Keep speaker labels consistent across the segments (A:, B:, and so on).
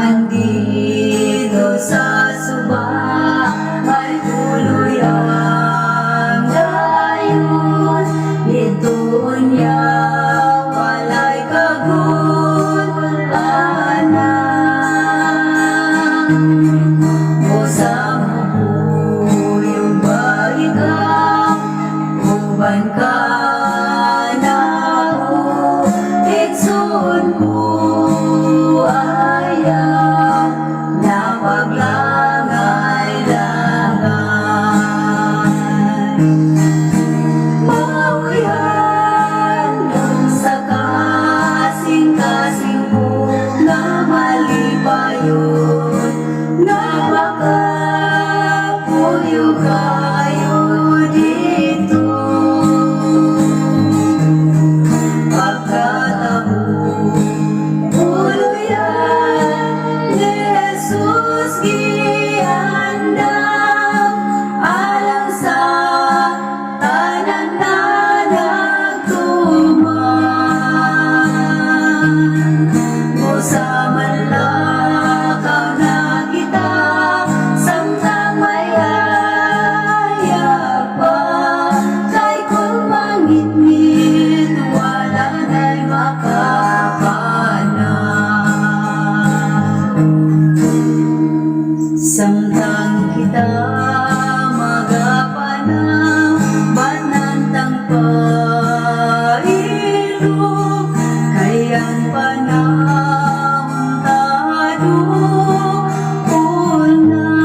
A: Nandito sa suba ay tuloy ang dayon. Dito niya walay kagul-anan. Usa mopuyong ba ikaw, uban ka nako, igsoon ko, ayaw na paglangay-langay. Maoy handom sa kasing-kasing ko nga malipayon nga makapuyo kayo didto. Pagkatabo puluyan ni Jesus giandam alang sa tanan na nagtuman. Busa manlakaw na kita samtang may hayag pa, kay kung mangitngit wala na'y makapanaw. Samtang kita magapanaw, banantang pailog, kay ang panahon kaduol na.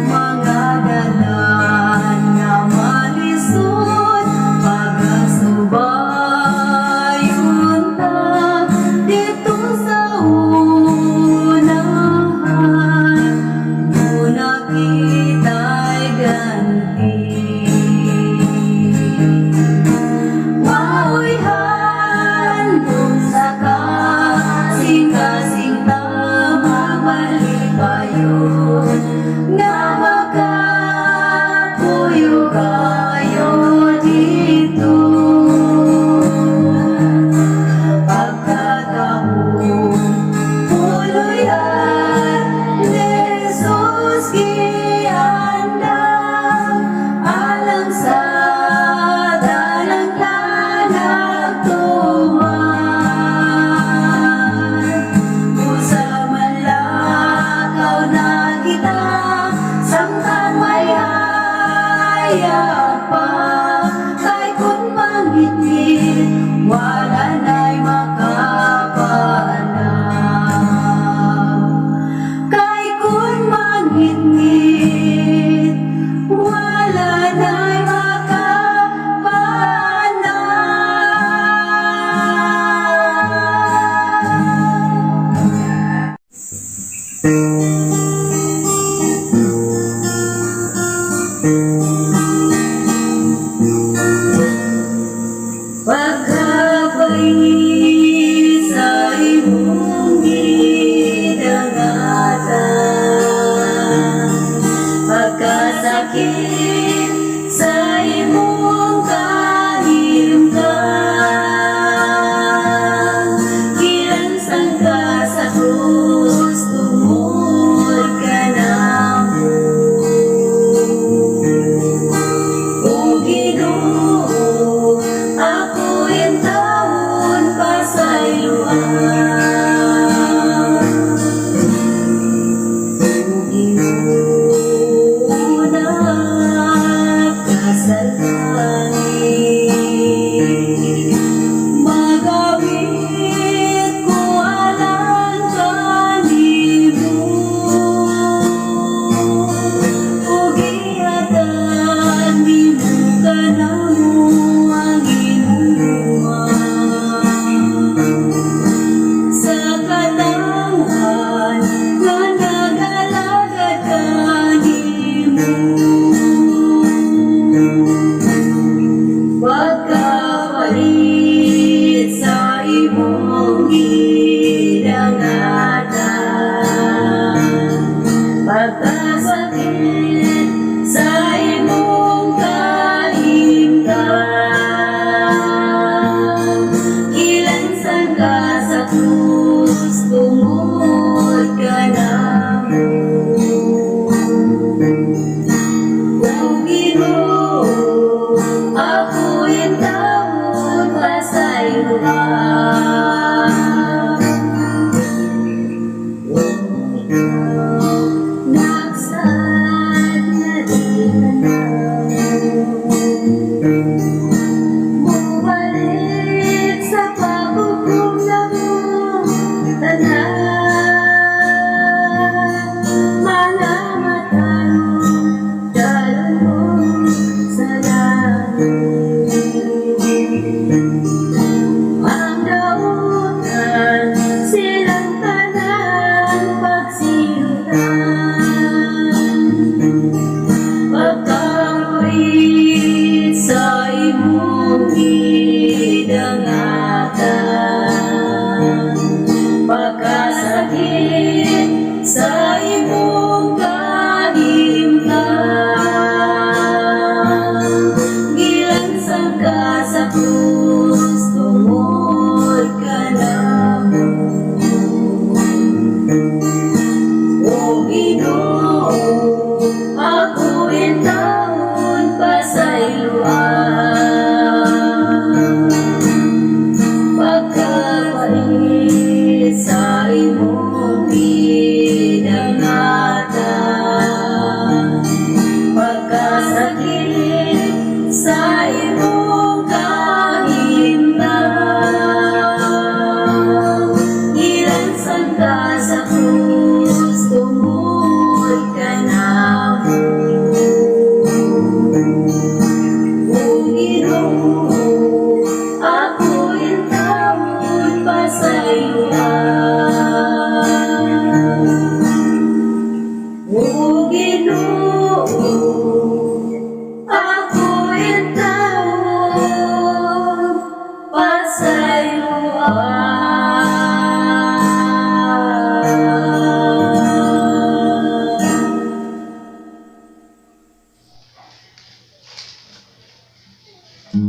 A: Mga dalan nga malisod, pagasubayon ta didto sa unahan, duna kita'y ganti. Maoy handom sa kasing-kasing ta malipayon nga makapuyo kayo didto. Pagkatahong puluyan ni Jesus giandam alang sa tanan na nagtuman. Busa manlakaw na kita samtang may hayag pa, kay kung mangitngit wala na'y makapanaw. Kay kung mangitngit wala na'y makapanaw. Pagkabay sa imong gidangatan, pagkasakit sa imong kahimtang, gilansang ka sa krus tungod kanamo. O Ginoo, ako intawon pasayloa. O Ginoo, nagkasalan. Sa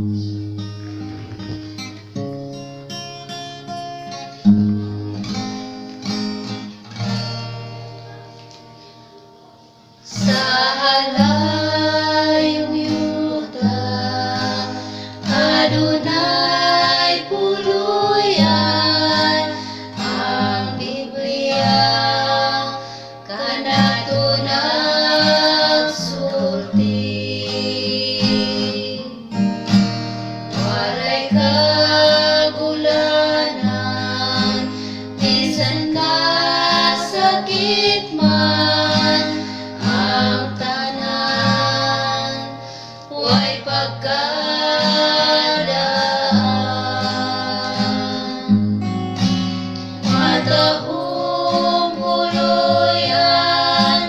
A: halayong yuta, adunay puluyan. Ang Biblia kanato nagsulti. Walay kagulanan, bisan kasakit man, ang tanan way pagkadaan. Matahong puluyan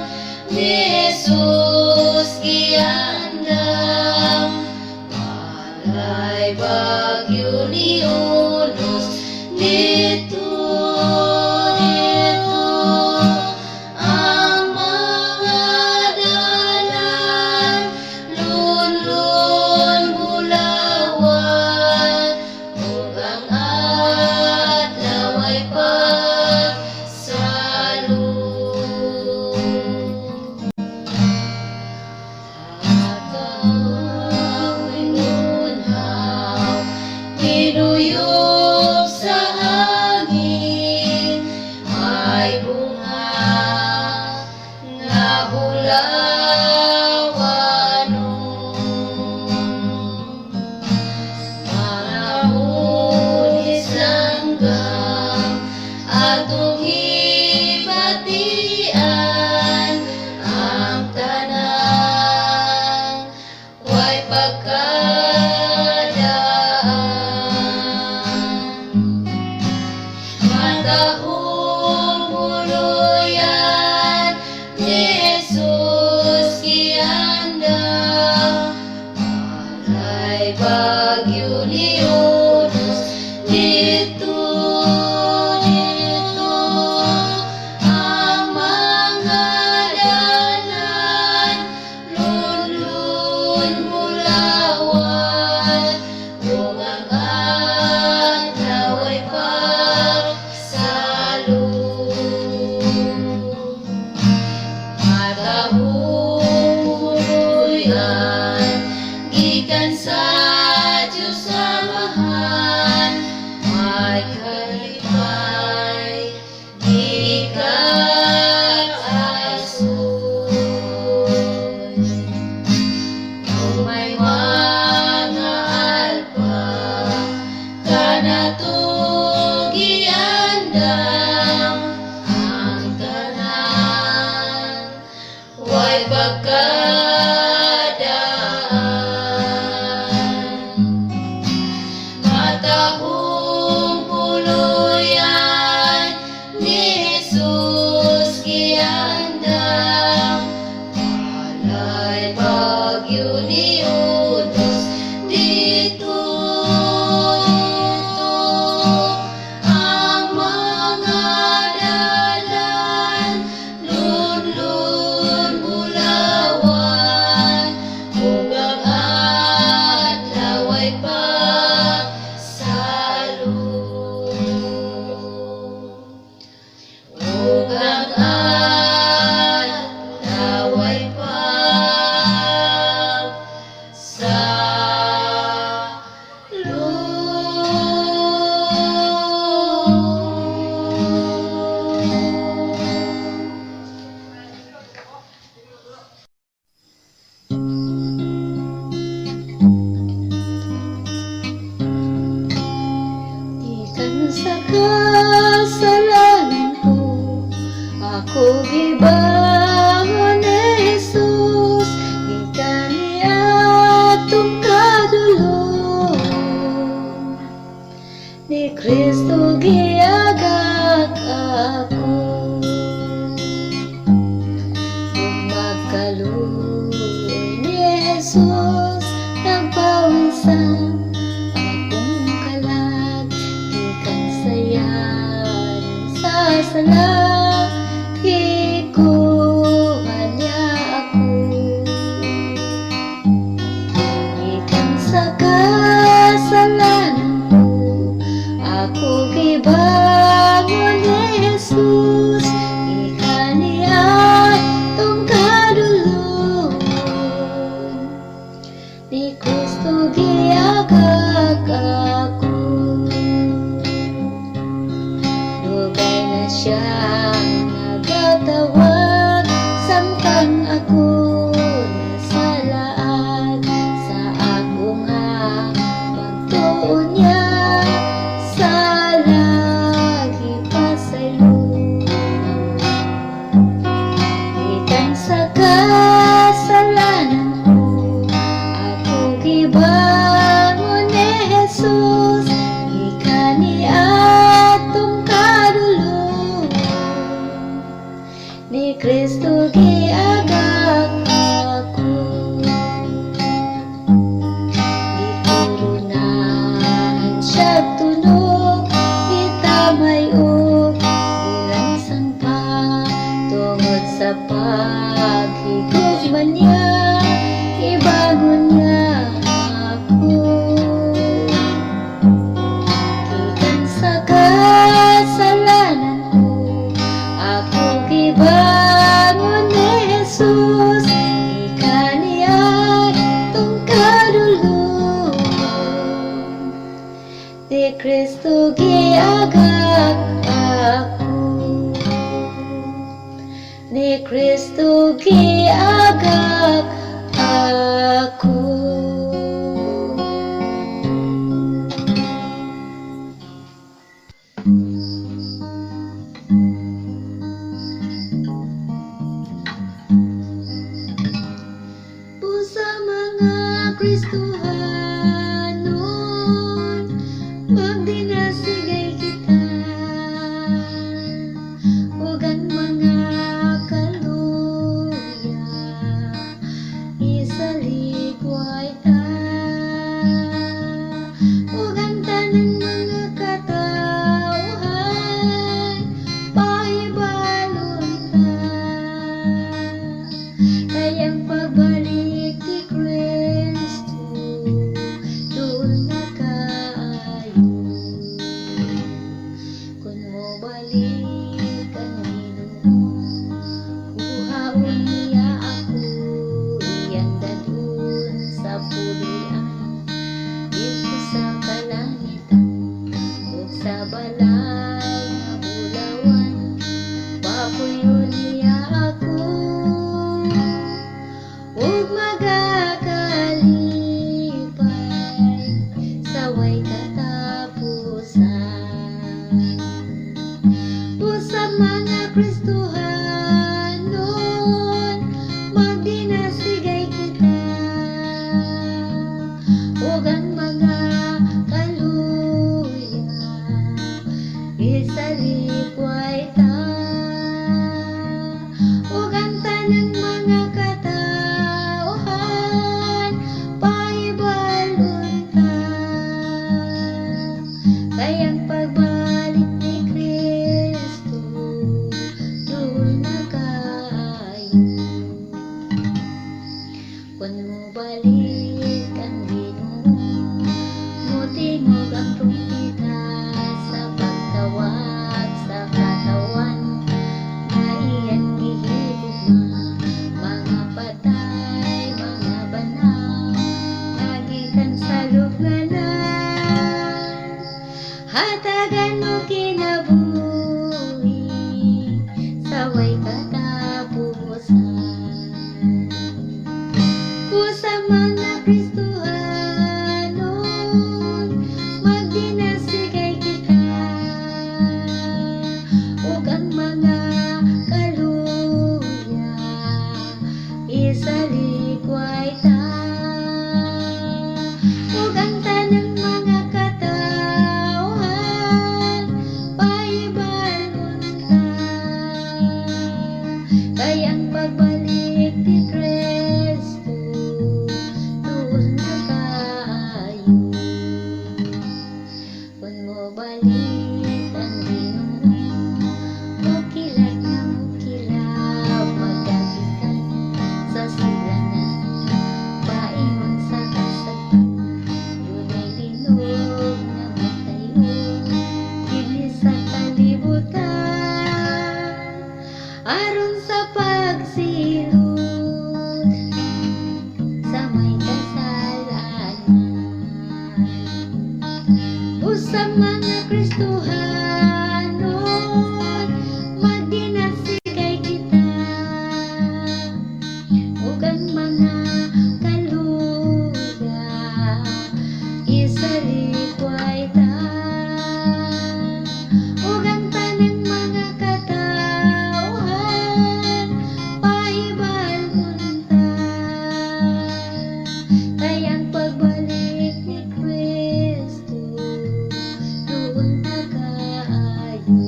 A: ni Jesus giandam. Walay bagyo ni unos didto, didto. Ang mga dalan, lunlun bulawan, ug ang adlaw ay pagsalo. Matahong ingunhaw, giduyop sa hangin, may bunga nga bulawanon. Mga langgam, atong hibatian, ang tanan way pagkadaan. Matahong puluyan ni Jesus giandam. Walay bagyo ni unos didto, didto. Ang mga dalan, lunlun bulawan, ug ang adlaw ay pagsalo. Matahong puluyan, gikan sa Diyos Amahan, may kalipay, gikan asoy. Kung may mga alpa, kanato giandam, ang tanan way pagkadaan. Matahong puluyan ni Jesus giandam. Walay bagyo ni unos didto, didto. Ang mga dalan, lunlun bulawan, ug ang adlaw ay pagsalo. Ug ang adlaw ay pagsalo. Gikan sa kasalanan ko, ako gibangon ni Jesus, gikan niadtong kadulom. Ni Kristo giagak ako. Ug magkaluoy ni Jesus, nagbawi sa akong kalag, gikan sa sa sala, gikuha niya ako. Gikan sa Kristo giagak ako. Ni Kristo giagak ako. Busa mga Kristohanon, magdinasigay kita, ug ang mga kaluya, isaligway ta, ug ang tanang mga katawhan, pahibalon ta, kay ang pagbalik ni Kristo duol na kaayo. Kung mobalik ang Ginoo, kuhaon niya ako, iyang dad-on sa puluy-an didto sa kalangitan, ug sa balay nga bulawan papuyo niya ako, ug magakalipay sa way katapusan. Busa mga Kristohanon, magdinasigay kita, ug ang mga kaluya, isalikway ta, ug ang tanang mga katawhan, pahibalon ta, kay ang pagbalik ni Kristo duol na kaayo. Kung mobalik ang Ginoo, motingog ang trumpeta sa pagtawag sa katawan nga iyang gihigugma, mga patay, mga banaw, nga gikan sa lubnganan, hatagan og kinabuhi sa way katapusan. Busa mga Kristohanon, magdinasigay kita, ug ang mga kaluya, isalikway ta, ug ang tanang mga katawhan, pahibalon ta, kay ang pagbalik ni Kristo duol na kaayo. Kung mobalik ang Ginoo, mokilat nga mokilab, magagikan sa silangan, paingon sa kasagpat, dunay linog nga motayo dinhi sa kalibutan, aron sa pagsilot sa may kasalanan. Busa mga Kristohanon, magdinasigay kita, ug ang mga kaluya, isalikway ta, ug ang tanang mga katawhan, pahibalon ta, kay ang pagbalik ni Kristo duol na kaayo.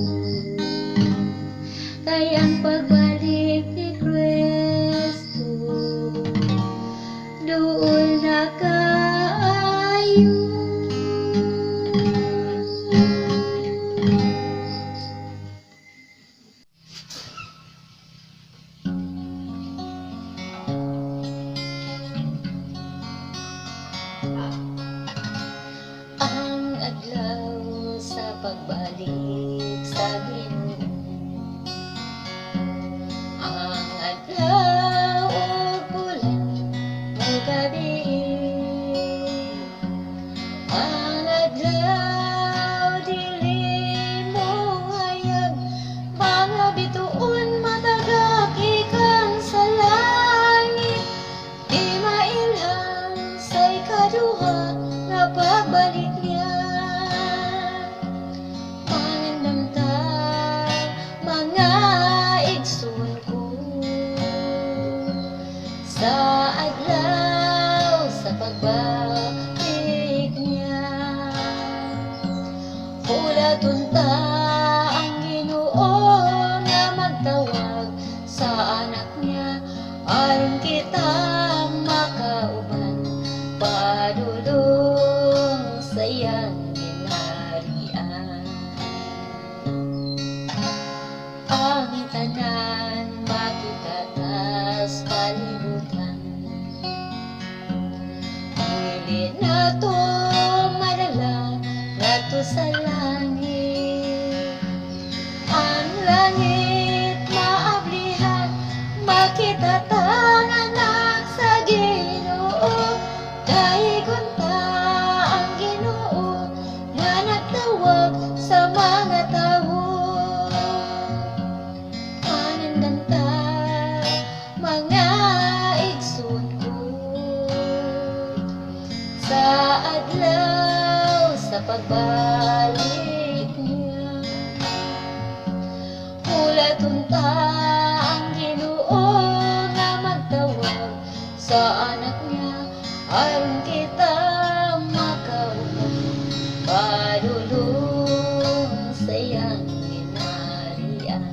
A: Kay ang pagbalik ni Kristo duol na kaayo. Ang adlaw sa pagbalik sa Ginoo, ang adlaw ug bulan mogabii, ang adlaw pagbalik niya. Mangandam ta, mga igsoon ko, sa adlaw sa pagbalik niya. Hulaton ta ang Ginoo nga magtawag sa anak niya aron kita makauban padulong sa iyang ginharian. Ang tanan makita tas kalibutan, dili nato madala ngadto sa langit. Ang langit maablihan, makita tang anak sa Ginoo. Daygon ta ang Ginoo nga nagtawag sa mga tawo. Mangandam ta, mga igsoon ko, sa adlaw sa pagbalik niya. Hulaton ta ang Ginoo nga magtawag sa anak niya aron kita makauban padulong sa iyang ginharian.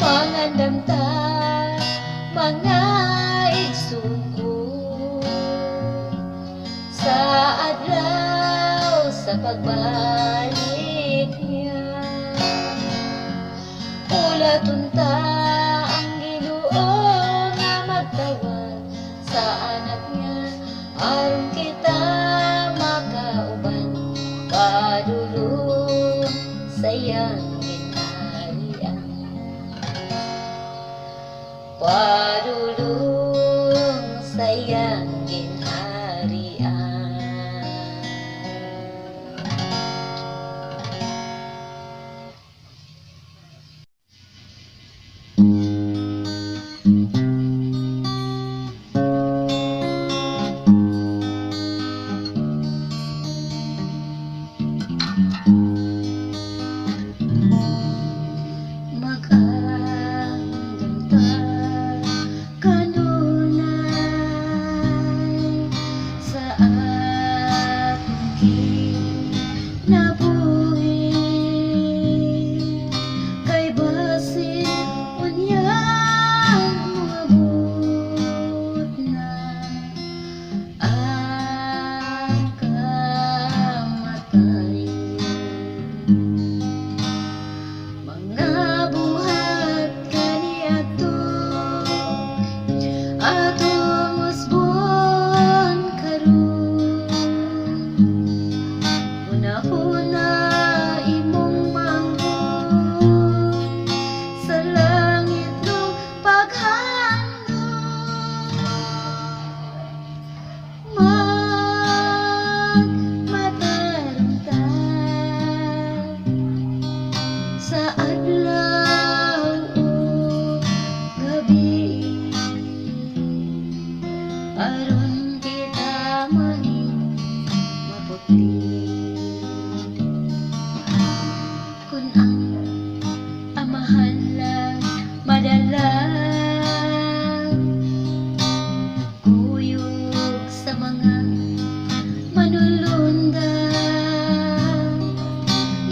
A: Mangandam ta, mga igsoon ko, sa adlaw sa pagbalik niya. Hulaton ta ang Ginoo nga magtawag sa anak niya aron kita makauban padulong sa iyang ginharian. Padulong sa iyang ginharian. Mag-andam ta kanunay sa atong kinabuhi, kay basin unyag moabot na ang kamatayon. Mga buhat kaniadto atong usbon karon, hunahuna imong maanghon sa langit nung paghandom. Magmatarong ta sa adlaw ug gabi aron kita mangin maputli. Kun ang Amahan lang madala, kuyog sa mga manulundan,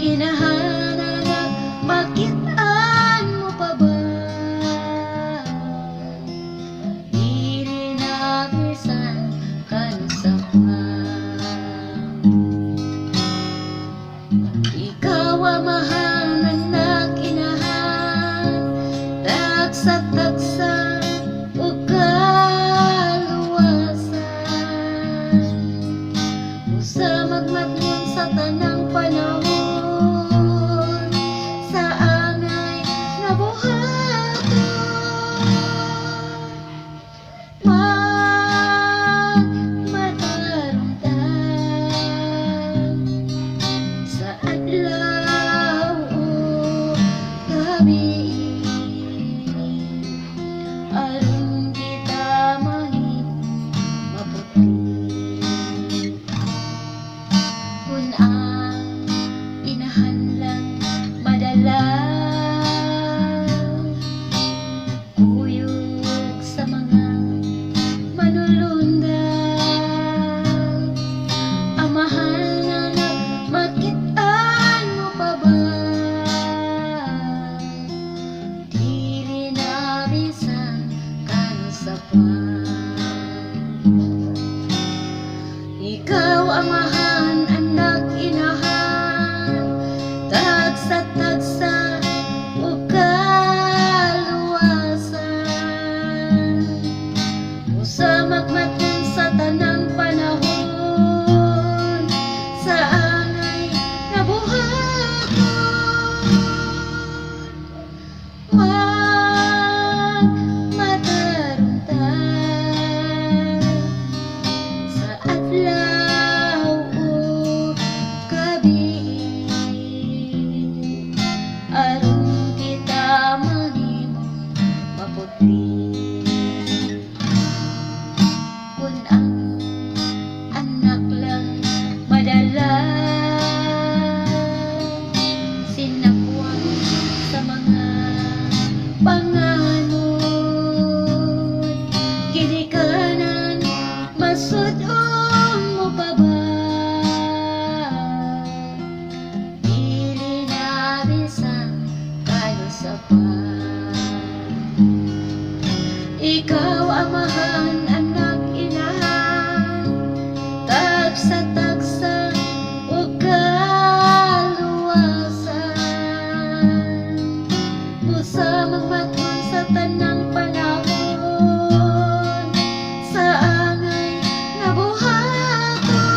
A: inahan, anak, makit-an mo pa ba? Dili na bisan. Manulundag. Amahan, anak, makitaan mo pa ba? Dili na bisan kansa pa. Ikaw amahan, anak, inahan, tagsa tagsa ug kaluwasan. Usa magmaton sa tanang panahon, sa angay nga buhaton. Magmatarong ta sa adlaw ug gabii, aron kita mahimong maputli. Kun ang anak lang madala, sinakwan sa mga panganod, ginikanan, masud-on mo pa ba? Dili na bisan kansa pa. Ikaw amahan, anak, inahan, tagsa tagsa ug kaluwasan. Busa magmaton sa tanang panahon, sa angay nga buhaton.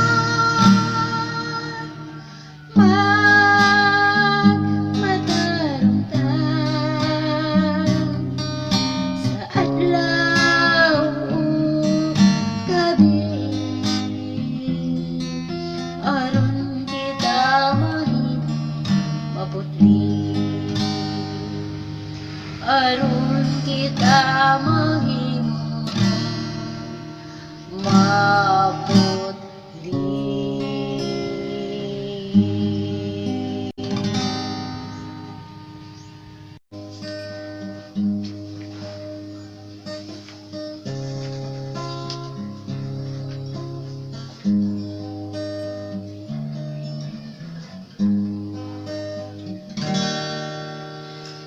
A: Magmatarong ta sa adlaw ug gabii, aron kita mahimong maputli, aron kita mahimong maputli.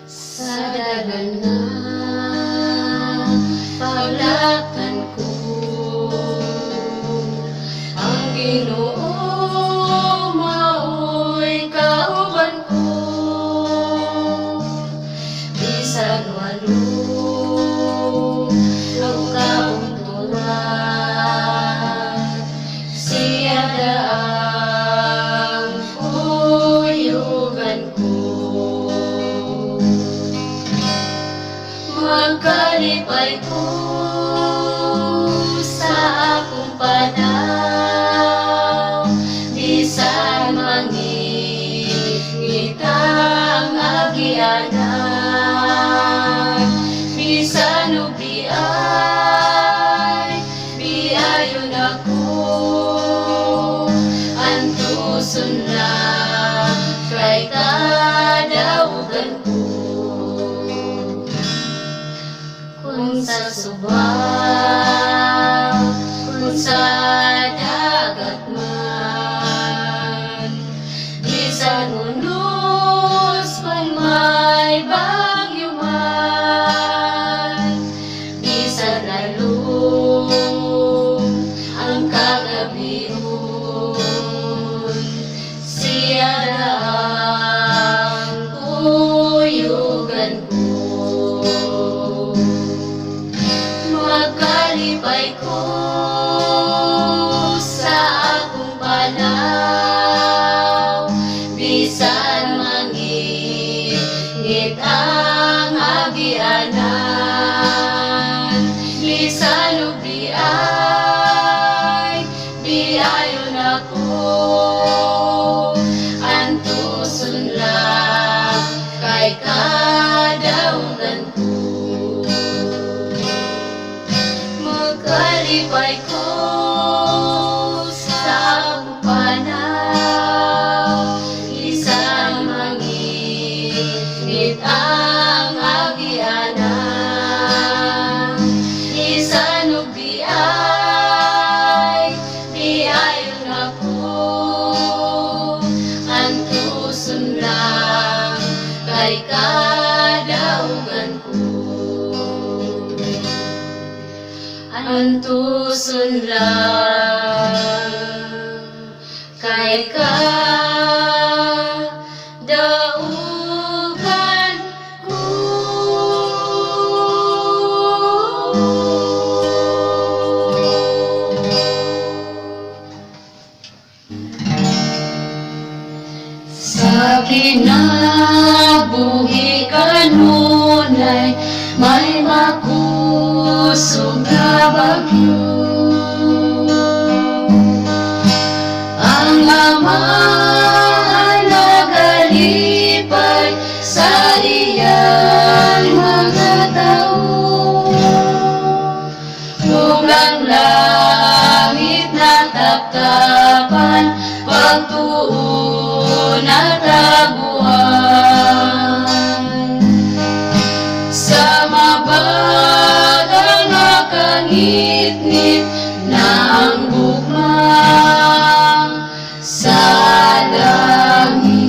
A: Sa dagan nga paglakan ko, ang Ginoo maoy kauban ko. Bisan walong kaunturan, siya ang kuyugan ko. Magkalipay ko sa akong panaw, bisan mangit ang agianan, bisan og diay, biayon ako, antuson lang kay kadaugan ko. Kung sa suba, kung sa dagat man, bisan unos kung may bagyo man, bisan lalom ang kagabihon, siya ang kuyugan ko. Magkalipay ko sa akong panaw, bisan mangit ang agianan, bisan og diay, biayon ako, antuson lang kay kadaugan ko. Magkalipay ko sa akong panaw, bisan mangit ang agianan, bisan og diay, Antuson lang kay kadaugan ko. Sa kinabuhi kanunay may makusog nga bagyo. Ang Amahan nagalipay sa iyang mga tao. Kung ang langit nataptapan, pagtuo natabuan. Sa mabagal nga kangitngit na ang gugma sa langit.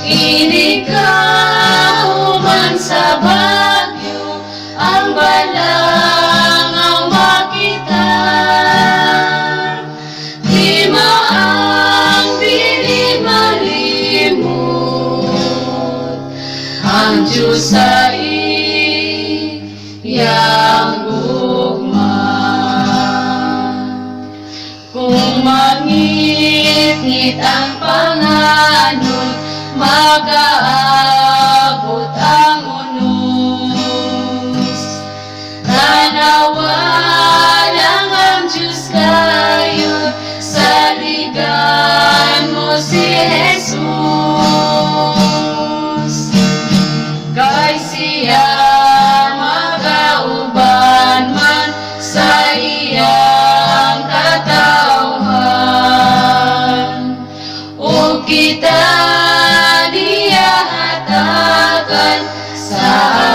A: Inig kahuman sa bagyo, ang balangaw makita. Di ang dili malimot ang Diyos sa iyang gugma. Kung mangitngit ang panganod, magaabot ang unos. Tanawa lang ang Diyos kayo, saligan mo si Jesus. Kay siya magauban man sa iyang katawhan. O kita niya hatagan sa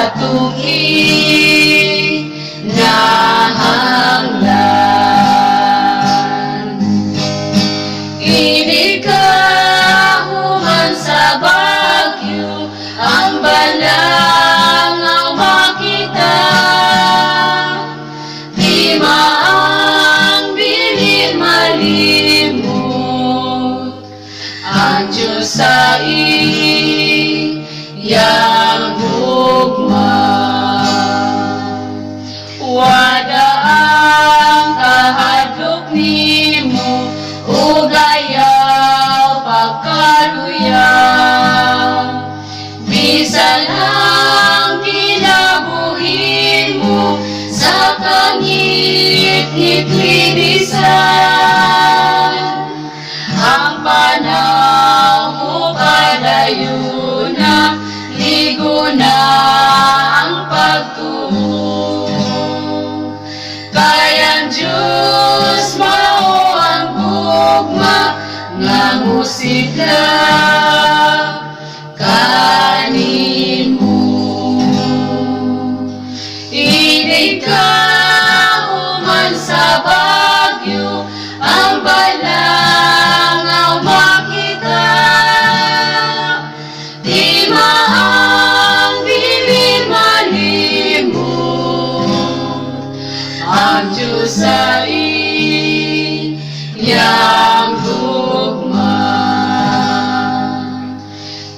A: atong kinahanglan. Inig kahuman sa bagyo, ang balangaw makita. Di ang dili malimot ang Diyos sa iyang gugma. Wada ang kahadlok nimo ug ayaw pagkaluya. Bisan ang kinabuhi mo sa kangitngit libisan, ang panaw mo padayuna, ligo na ang pagtuo. Kay ang Diyos mao ang gugma nga musigla kanimo. Inig kahuman sa bagyo, ang balangaw makita. Di ang dili malimot ang Diyos sa iyang gugma.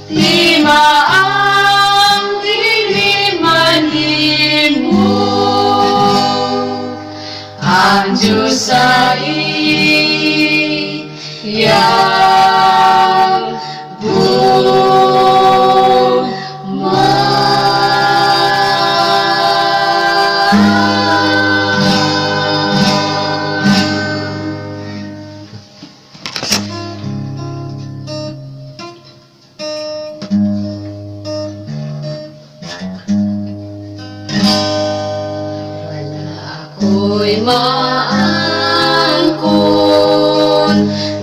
A: Di ang dili malimot ang Diyos sa iyang gugma. Wala ako'y maangkon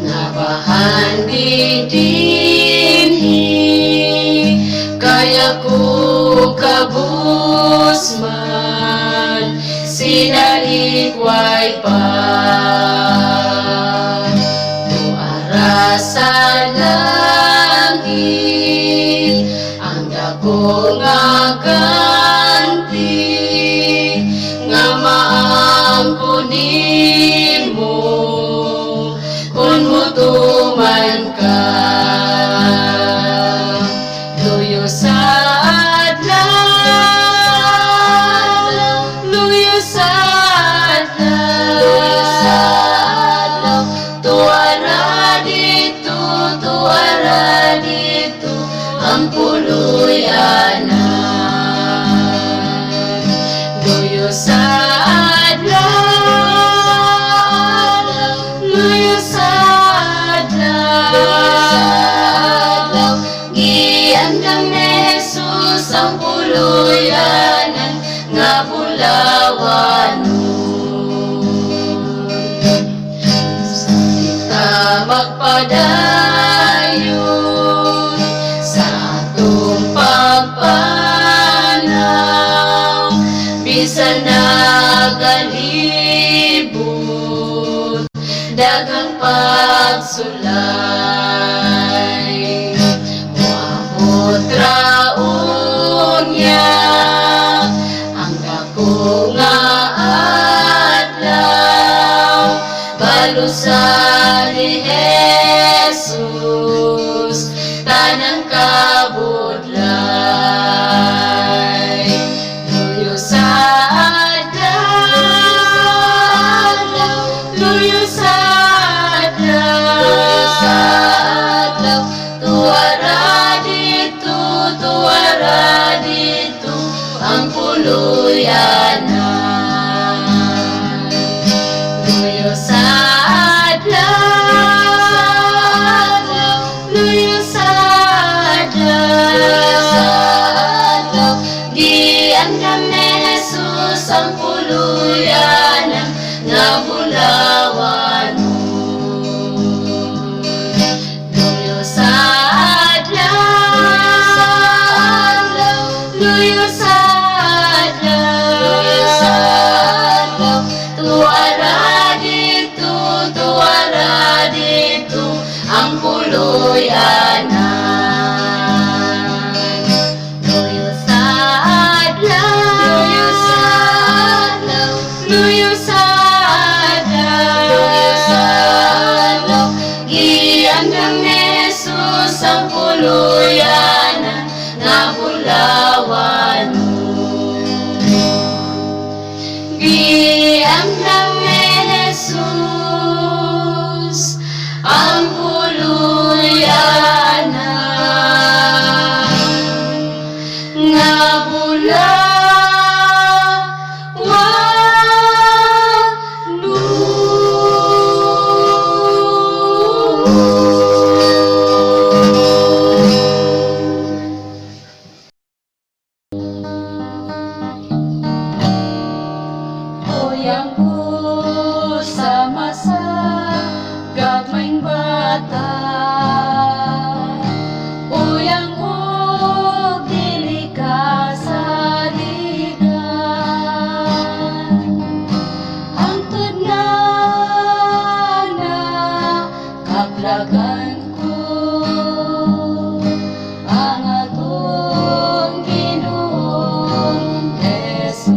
A: nga bahandi dinhi, kay ako kabus man sinalikway pa. Tuara sa langit ang dako nga ganti. Bisan nagalibot, daghang pagsulay. Moabot ra unya ang dako nga adlaw, balusan ni Jesus tanang kabudlay. Luyo sa adlaw, luyo sa adlaw, tuara didto, tuara didto ang puluyanan. Luyo sa adlaw, luyo sa adlaw, giandam ni Jesus ang puluyanan nga bulawanon. Luyo sa adlaw, luyo sa adlaw, tuara didto ang puluyanan. Luyo sa adlaw, luyo sa adlaw, luyo sa adlaw, giandam ni Jesus ang puluyanan nga bulawanon. Giandam ni Jesus ang puluyanan nga bulawanon. Uyang ko sama sa gagmayng bata, uyang og dili ka saligan. Hangtod na nakaplagan ko ang atong Ginoong Jesus.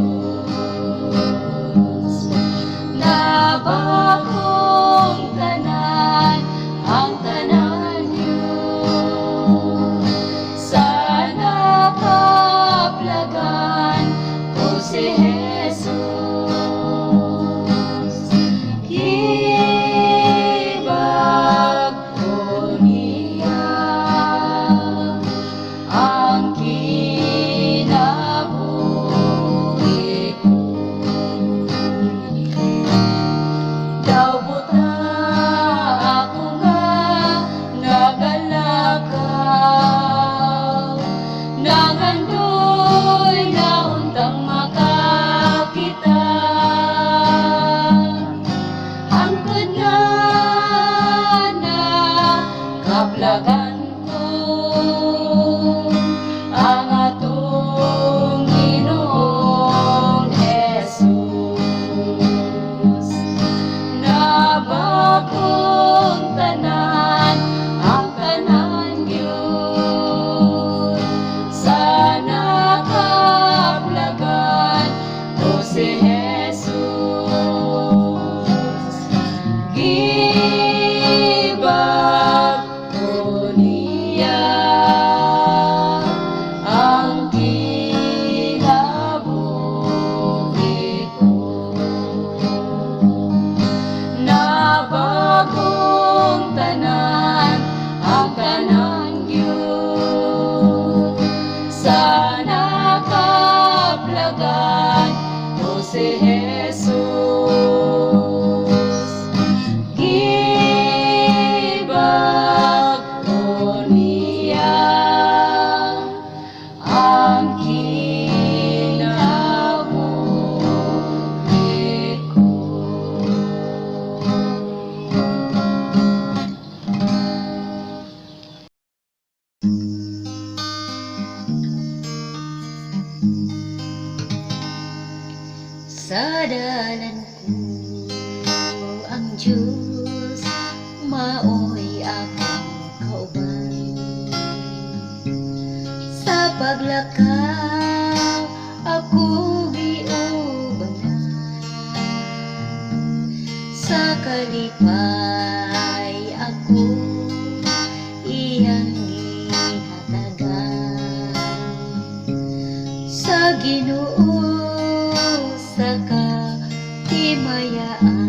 A: Sa dalan ko, ang Diyos maoy akong kauban. Sa paglakaw ako giubanan. Sa kalipay ako iyang gihatagan. Sa Ginoo sa kahimayaan.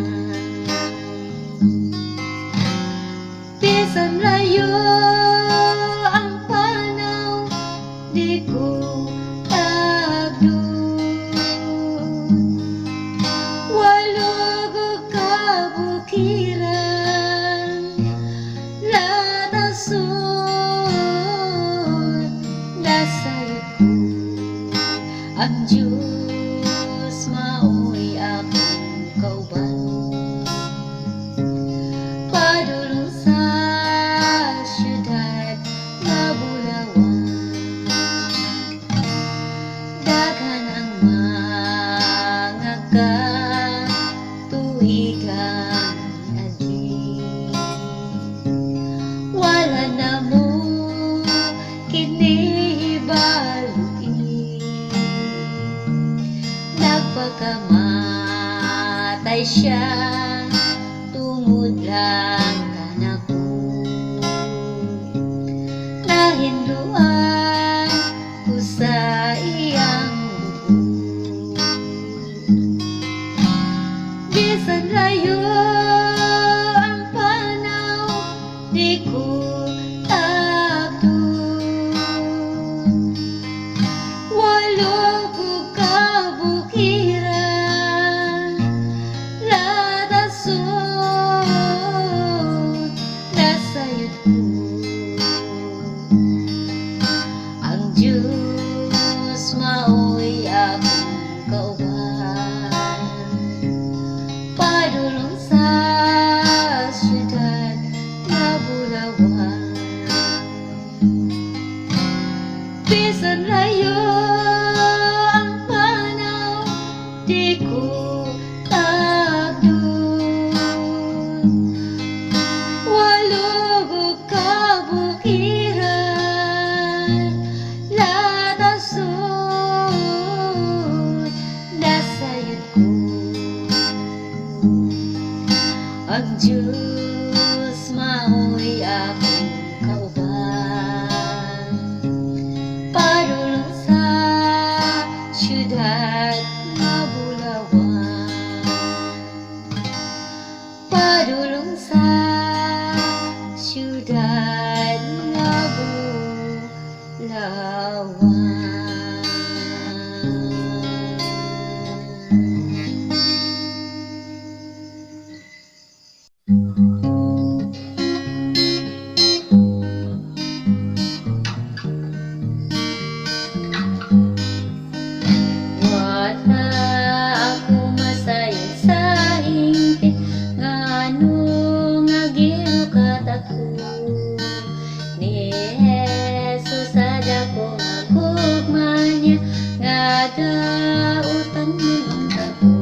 A: Bisan layo ang panaw, di ko tagdon. Walo ko kabukiran, latason, nasayod ko ang Diyos maoy akong kauban. Padulong sa syudad nga bulawan, daghan ang mga katuigan niadto. Wala na mo kini hibaloi. Nagpakamatay siya tungod lang kanako. Nahinloan ko sa iyang dugo. Bisan layo ang panaw, di ko tagdon. Walo ko kabukiran, latason, nasayod ko ang Diyos maoy akong kauban. Padulong sa syudad nga bulawan, bisan layo ang panaw, di ko tagdon. Walo ko kabukiran, latason, nasayod ko ang Diyos maoy akong kauban. Padulong sa syudad nga bulawan, padulong sa syudad nga bulawan. Wala ako masayod sa hingpit, ngano nga gilukat ako ni Jesus sa dako nga gugma niya nga dautan man ako.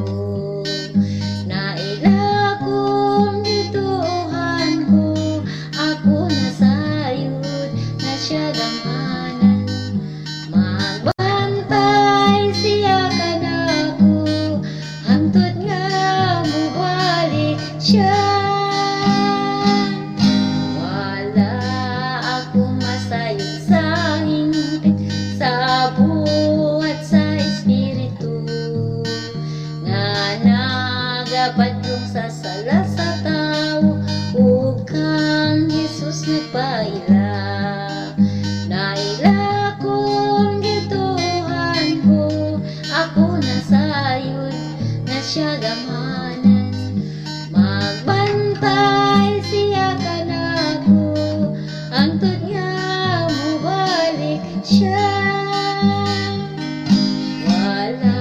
A: Naila kong gituohan ko, ako nasayod nga siya gamhanan. Magbantay siya kanako hangtod nga mobalik siya. Wala ako masayod sa hingpit sa buhat sa Espiritu nga nagapadlong sa sala sa tawo ug kang Jesus nagpaila. Naila kong gituohan ko, ako nasayod nga siya gamhanan. Magbantay siya kanako hangtod nga mobalik siya. Wala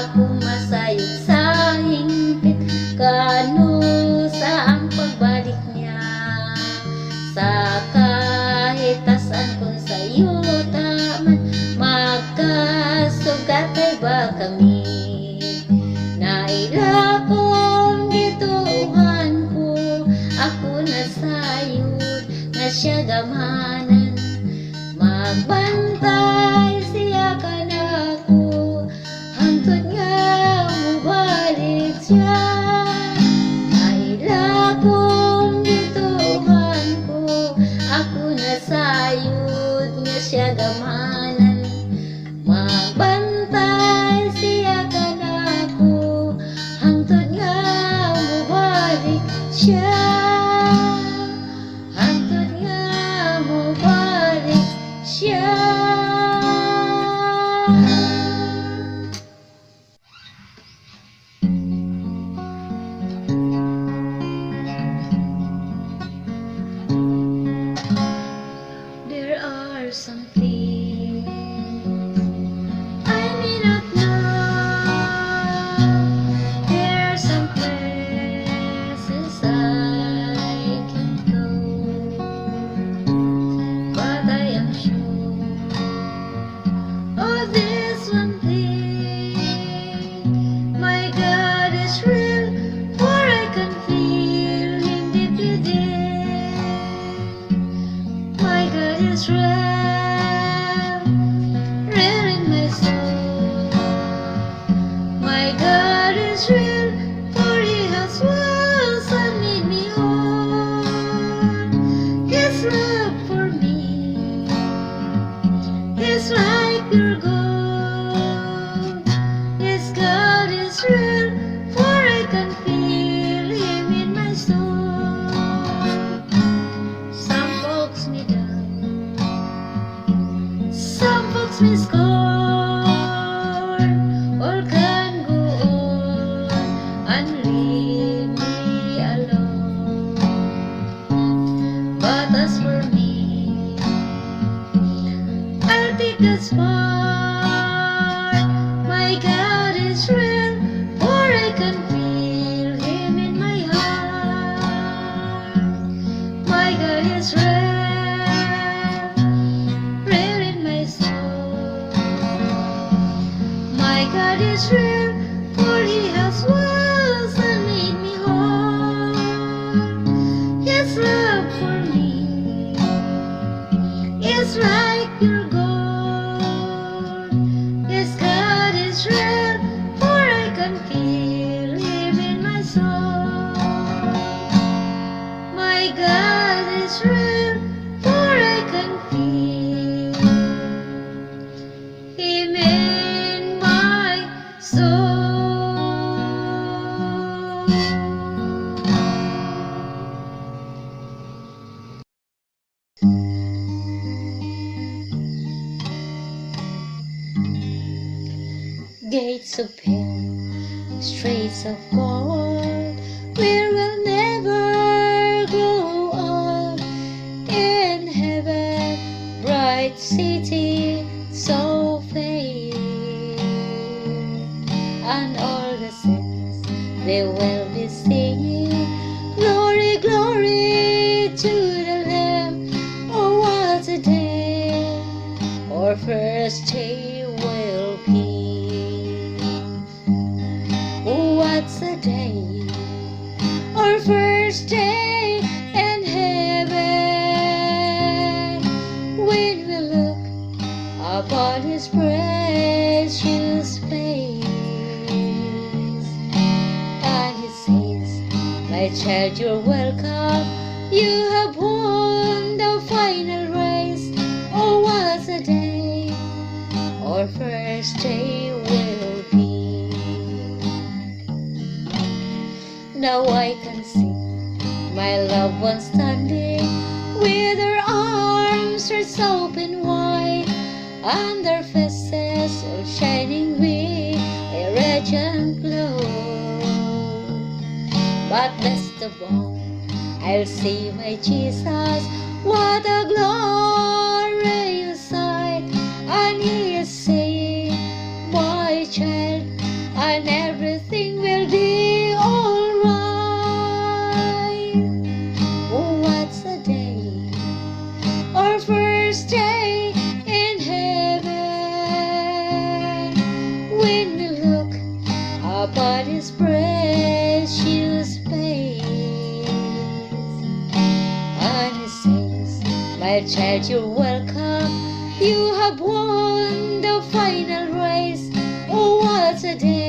A: akong masayod sa hingpit kano sa ang pagbalik niya. Sa kahitasan kung sayuta man, magkasugatay ba kami? Hangtod nga mobalik siya. Mailha kung gituohan ko, ako nasayod nga siya gamhanan. Magbantay siya kanako hangtod nga mobalik siya. Hangtod nga mobalik siya. There are some things I may not know. There are some places I can go, but I am sure of this one thing: my God is real, for I can feel Him deep within. My God is real, real in my soul. My God is real, for He has once and made me whole. His love for me is like pure gold. Yes, God is real, for I can feel Him in my soul. Some folks may doubt, some folks may scorn, or can go on and leave me alone. But as for me, I'll take God's part. My God is real, for I can feel Him in my heart. My God is real, real in my soul. My God is real, for He has once and made me whole. His love for me is like pure gold. Yes, God is real, for I can feel Him in my soul. My God is real, for I can feel Him in my soul. Gates of hell, streets of gold, we will never grow old in heaven, bright city, so fair, and all the saints, they will be singing, "Glory, glory to the Lamb." Oh, what a day our first day will be. Oh, what a day, our first day in heaven, when we look upon His precious face and He says, "My child, you're welcome. You have won the final race." Oh, what a day our first day will be. Now I can see my loved ones standing with their arms stretched open wide and their faces all shining with a radiant glow. But best of all, I'll see my Jesus. What a glorious sight! And He is saying, "My child, and everything will be alright." Oh, what a day, our first day in heaven, when we look upon His precious face and He says, "My child, you're welcome. You have won the final race." Oh, what a day.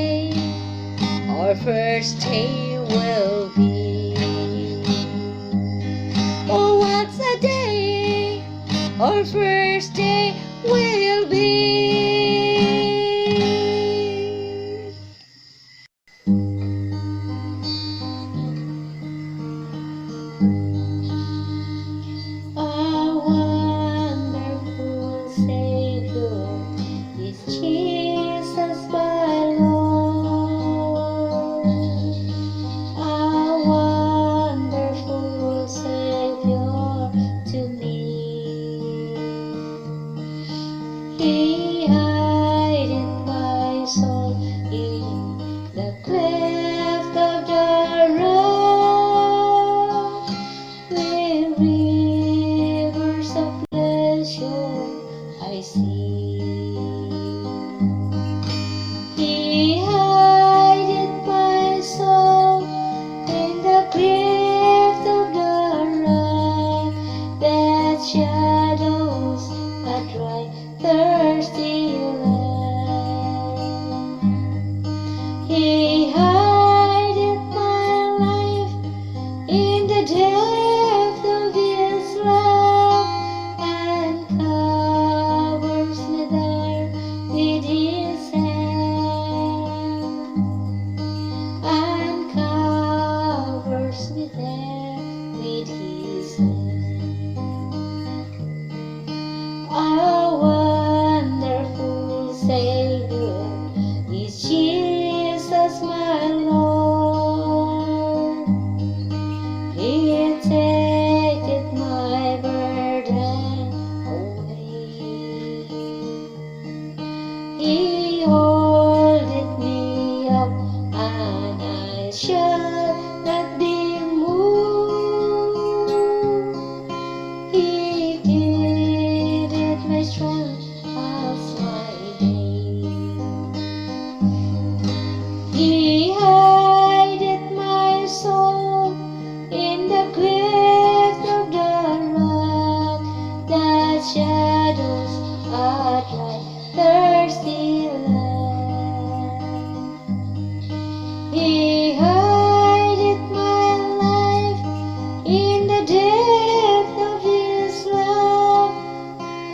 A: Our first day will be. Oh, what a day our first day will be. A wonderful Savior is Jesus my Lord. A wonderful Savior to me. He hideth my soul in the cleft of the rock, where rivers of pleasure I see. He hideth my soul in the cleft of the rock, that shadows a dry, thirsty land. He hideth my life in the depth of his love, and covers me there with his hand, and covers me there with his hand. A wonderful Savior is Jesus my Lord. He taketh my burden away. He holdeth me up, and I shall not be moved. He giveth my strength as my day. He hideth my soul in the cleft of the rock, that shadows a dry, thirsty land. He hideth my life in the depth of his love,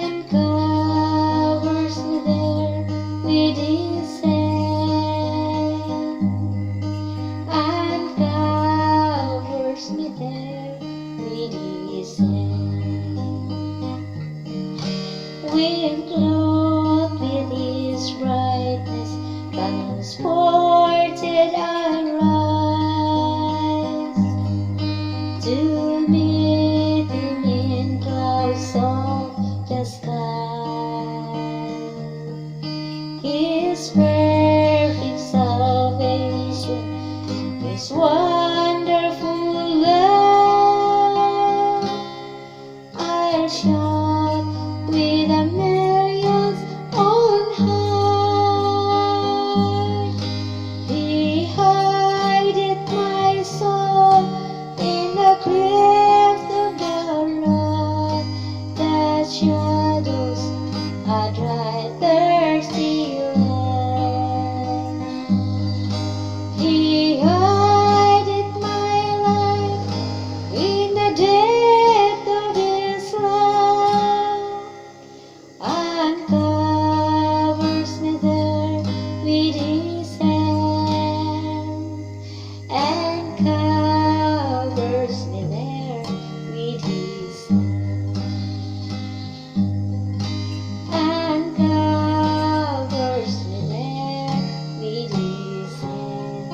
A: and covers me there with his hand, and covers me there with his hand. When clothed with his brightness, transported I rise to meet him in clouds of the sky. His perfect salvation, his wonderful love, I'll shout with the millions on high. He hideth my soul in the cleft of the rock, that shadows a dry, thirsty land. He hideth my life in the depth of his love, and covers me there with his hand, and covers me there with his hand, and covers me there with his hand.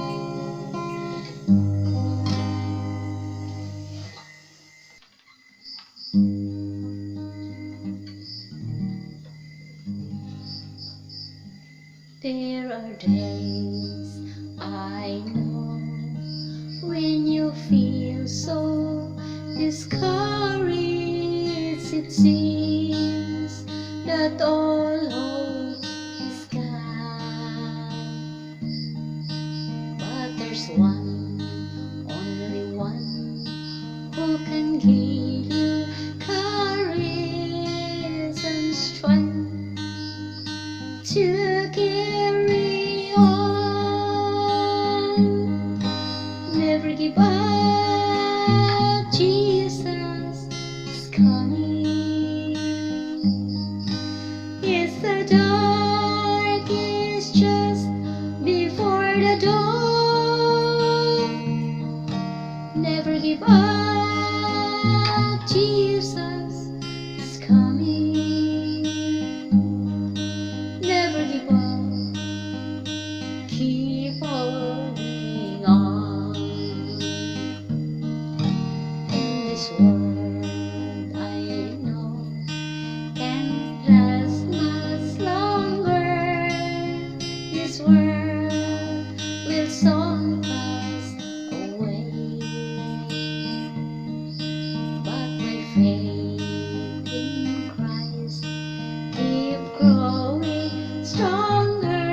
A: There are days, I know, when you feel so discouraged. It seems that all hope is gone. But there's one, only one, who can give you courage and strength to carry on. the door. Never give up, Jesus is coming. Never give up, keep holding on. In this world, I know, can't last much longer. This world will soon pass away. But my faith in Christ keep growing stronger.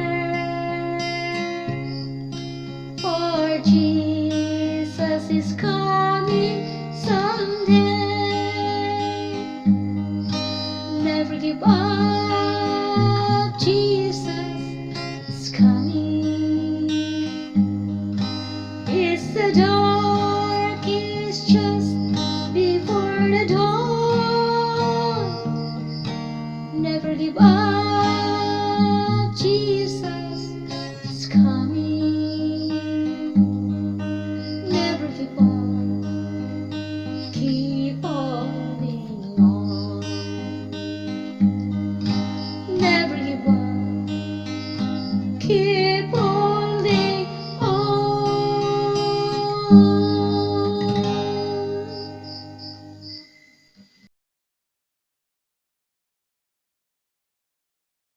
A: For Jesus is coming.